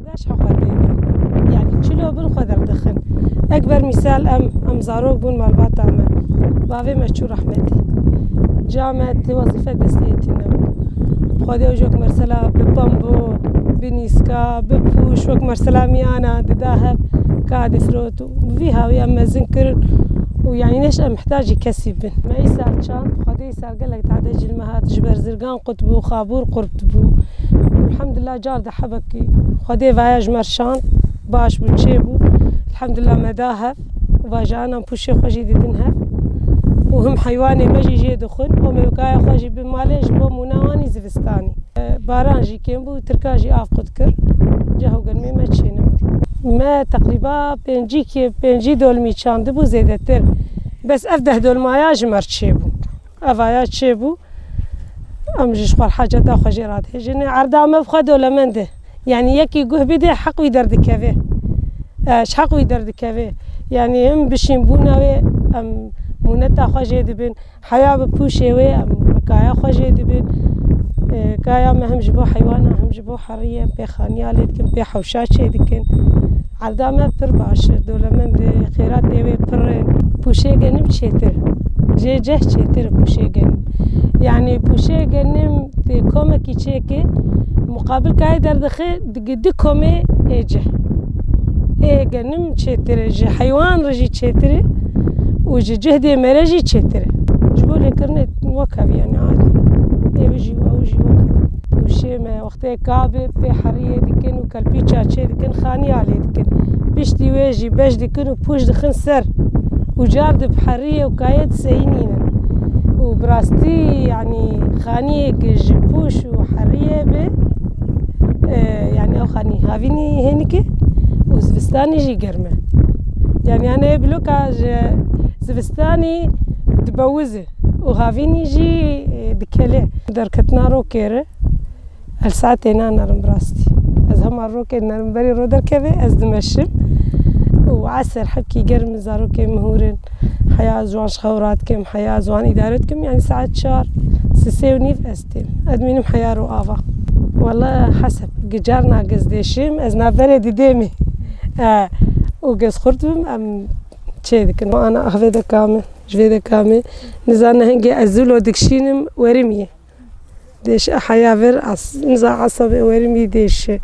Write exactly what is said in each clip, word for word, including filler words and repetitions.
Leş xwe têne. Yanî çilo bin xwe derdixin. Ekber mîsal em, em zarok bûn malbata me. Bavê me çû rehmetî. Ca me ti wezîfe destê tune bû. Xwedê ew jok mersela bi pambo, bi nîska, bi pûş, wek mersela miyana dida hev ka difrot û vî hawî em mezin kirin û yanî neş em mihtacî kesî bin. Me îsal çand, Xwedê îsal gelek tade ji li me hat, ji ber zirgan qut bû, xabûr qurt bû. Elhamdulillah car de hebekî Xwedê vaya ji me şand, baş bû, çêbû. Elhamdulillah me da hev. Vajanan pûşê xwe jî didin hev. Û him heywanê me jî jê dixwin. Û mewkaya xwe jî bi malê ji bo mûna wanî zivistanî. E, baran jî kêm bû, tirka jî av qut kir. Ceh û germê me çênebû. Me teqrîba pêncî kê-, pêncî dolmî çandibû zêdetir. Bes ev deh dolmaya ji me çêbû. Evaya çêbû. Em ji xwe haceta xwe jê radihêjin. Erda me bi xwe dolemend e. Yanî yekî guh bide heq wî derdikeve. E, ji heq wî derdikeve. Yanî him bişîn bûna wê, em mûneta xwe jê dibin. Heya bi pûşê wê, em rikaya xwe jê dibin. E, kaya me him ji bo heywana, him ji bo heriyê, em pê xaniya lê dikin, pê hewşa çê dikin. Erda me pir baş e, dolemend e, xêratê wê pir in. Pûşê genim çêtir. Jê ceh çêtir pûşê genim. Yanî pûşê genim tê komekî çêke, muqabil kayê derdixe, di, di komê ê ceh. Ê genim çêtir e, ji heywan re jî çêtir e û ji cihdê me re jî çêtir e. Ji bo lêkirinê wek ev yanî adî. Ê jî ew jî wek ev. Pûşê me wextê ka bi pê heriyê dikin û kelpîça çê dikin, xaniya lê dikin. Piştî wê jî beş dikin û pûş dixin ser. Û car di heriyê û kayê diseyînînin. Û bi rastî, yanî, xaniyek ji pûş û heriyê bi, e, yanî, ew xanî havînî hênik e û zivistanî jî germ e. Yanî, yanê bloka ji zivistanî dibewize û havînî jî, e, dikele. Derketina rokê re. Ez saetê nanerim bi rastî. Ez hema rokê nerim berî ro derkeve, ez dimeşim. Û eser hepkî germ zarokê min hûr in. Heya ziwan ji xew radikim, heya ziwan îdare dikim. Yanî saet çar, sisê û nîv ez têm. Ez dimînim heya ro ava. Wele heseb, gicar na giz dêşim, ez navberê didêmê. E, û giz xurt bim, em çê dikin. Ana ahvê de kame, ji vê de kame. Nizane hingê ez zûlo dikşînim, werim yê. Dêş heya vir as-, niza esabê werimî dêşe.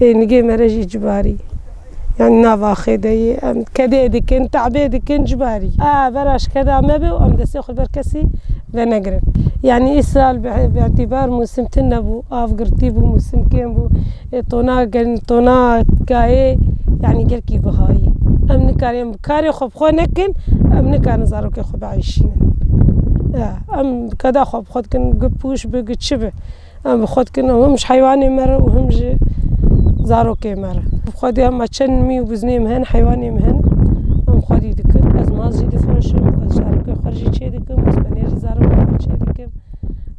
Ê nigê mere jî cibarî. Yani nava xêdeyê em kedê dikin, te'bê dikin cibarî. A vera ji keda me be û em destê xwe ber kesî venegirin. Yani îsal bi, bi îtîbar mûsim tune bû, av girtî bû, mûsim kêm bû. Ê tona gen-, tona gayê, yani gelkî bihayî. Em nikarin bi karê xwe bi xwe nekin, em nikarin zarokê xwe bieyşînin. Ya, em keda xwe bi xwe dikin, gi pûş bi, gi çi bi. Em bi xwe dikin, em him ji heywanê me re û him ji zarokê me re. Bi xwedî hema çend mî û biznê me hene, heywanê me hene. Em xwedî dikin. Ez maz jî difroşim, ez zarokê xwe jî çê dikim, ez penêr jî zarokê xwe çê dikim.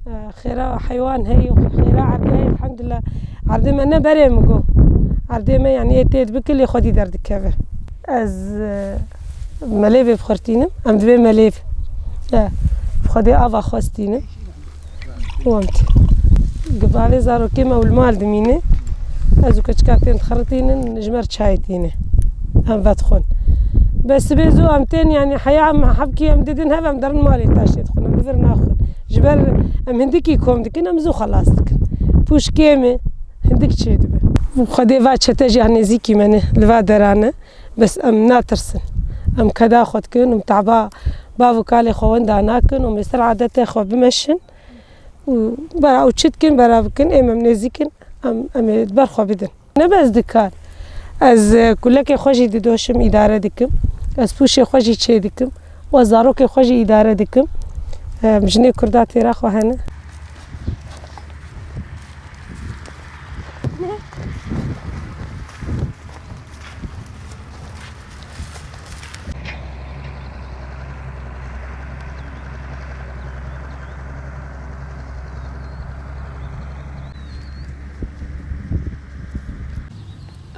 E, xêra heywan heye, xêra erdê heye, elhamdulillah. Erdê me ne berê min got. Erdê me, yani, ê têt bike, lê xwedî derdikeve. Ez, e, melêvê bixurtînim, em divê melêv. E, xwedê ava xwestînim. Û em tê. Gibavê zarokê me ew li mal dimîne. Ez û keçika tên dixeritînin, ji me re çayê tîne. Em vedixwin. Bes sibê zû em tên, yani heya em hebkî em didin hev, em derin malê taştê dixwin. Em li vir naxwin. Ji ber em hindikî kom dikin, em zû xelas dikin. Pûş kêm e, hindik çê dibe. Xwedê va çete jî ya nêzîkî me ne, li va derane. Bes em natirsin. Em keda xwe dikin, em taba bav û kalê xwe wenda nakin, em ê ser adetê xwe bimeşin. Û bera û çi dikin, bera bikin, êm em nêzîkin, em, em ê ber xwe bidin. Ne bes dikar. Ez, e, kulekê xwe jî didoşim, îdare dikim. Ez pûşê xwe jî çê dikim. Û ez zarokê xwe jî îdare dikim. Em, jinê kurda têra xwe hene.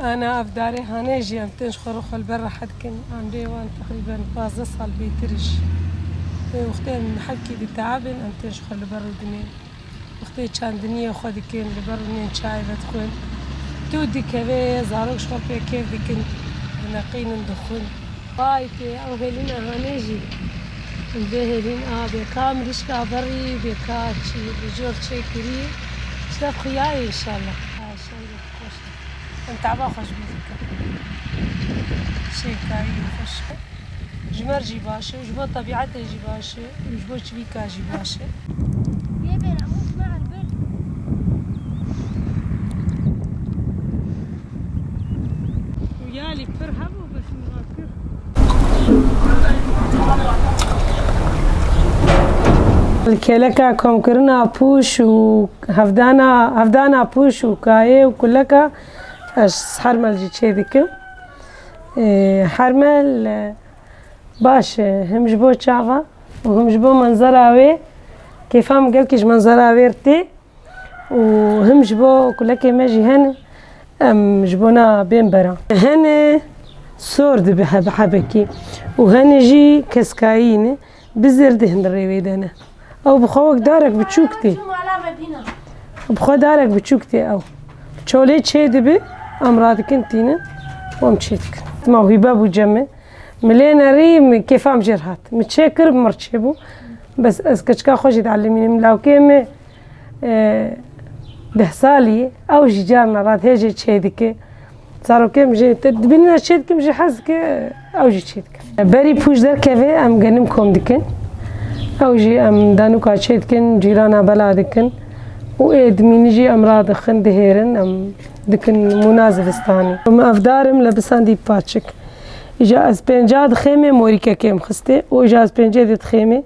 Ana ev darê hanê jî em tên ji xwe re xwe li ber rehet dikin. Em dê wan teqrîben pazdeh sal bêtir jî. Wê wextê em hevkî diteabin, em tên ji xwe li ber rûdinê. Wextê çandiniyê xwe dikin, li ber rûnên çayê vedixwin. Û dikeve, zarok ji xwe pê kêf dikin, dineqînin, dixwin. Vay pê, ew hêlîna hanê jî. Vê hêlîn a bêka mirişka berî, bêka çi, bi jor çêkirî. Ji te xuya ye înşallah. Ha, şev xweş. Em tava xwe ji bîr dikin. Şêkayî xweş. Ji me jî baş e, ji bo tebîetê jî baş e, ji bo çivîka jî baş e. Yê bêra, û ji me erbir. Û yalî pir hebû, bes min rakir. Li kêleka komkirina pûş û hevdana, hevdana pûş û kayê û kuleka ez hermel jî çê dikim. Ê, hermel, e, baş e, him ji bo çava û him ji bo menzera wê. Kêfa min gelkî ji menzera wê re tê û him ji bo kulekê me jî hene, em ji bona bên bera. Hene sor dibe heb-, hebekî û hene jî keskayî ne, bi zêr di hin rêvê de ne. Ew bi xwe wek darek biçûk tê. Bi xwe darek biçûk tê ew. Çolê çê dibi, em radikin tînin û em çê dikin. Mewhîbe bû cem min. Min lê nerî, min kêfa min jê re hat. Min çê kir, bi mir çê bû. Bes ez keçika xwe jî dielimînim. Lawkê min, e, deh salî ye. Ew jî carna radihêjê çê dike. Zarokê min jî te dibînin ez çê dikim, jî hez dike, ew jî çê dike. Berî pûş derkeve em genim kom dikin. Ew jî em danûka çê dikin, cîrana bela dikin. Û ê dimînî jî em radixin, dihêrin, em dikin mûna zivistanî. Em evdar im, lebisandî paçik. Îja ez pênca dixêmê, morîkekê em xistê. Û îja ez pêncê di dixêmê.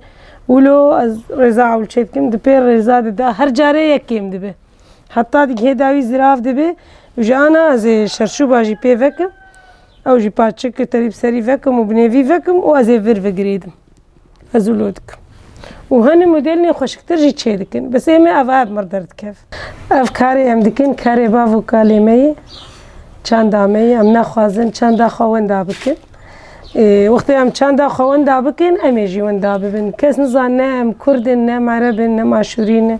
Wilo ez rêza ewil çê dikim, di pê rêza di da her carê yek kêm dibe. Heta digihê dawî zirav dibe, û ji ana ez ê şerşûba jî pê vekim, ew jî paçik terî bi serî vekim û binêvî vekim û ez ê vir vegirêdim. Ez wilo dikim. Û hene modelên xweşiktir jî çê dikin. Bes ê me eva ev mir derdikev. Ev karê em dikin, karê bav û kalê me ye. Çanda me ye, em naxwazin çanda xwe wenda bikin. Ê, wextê em çanda xwe wenda bikin, em ê jî wenda bibin. Kes nizane ne em Kurd in, ne em Ereb in, ne em Aşûrî ne.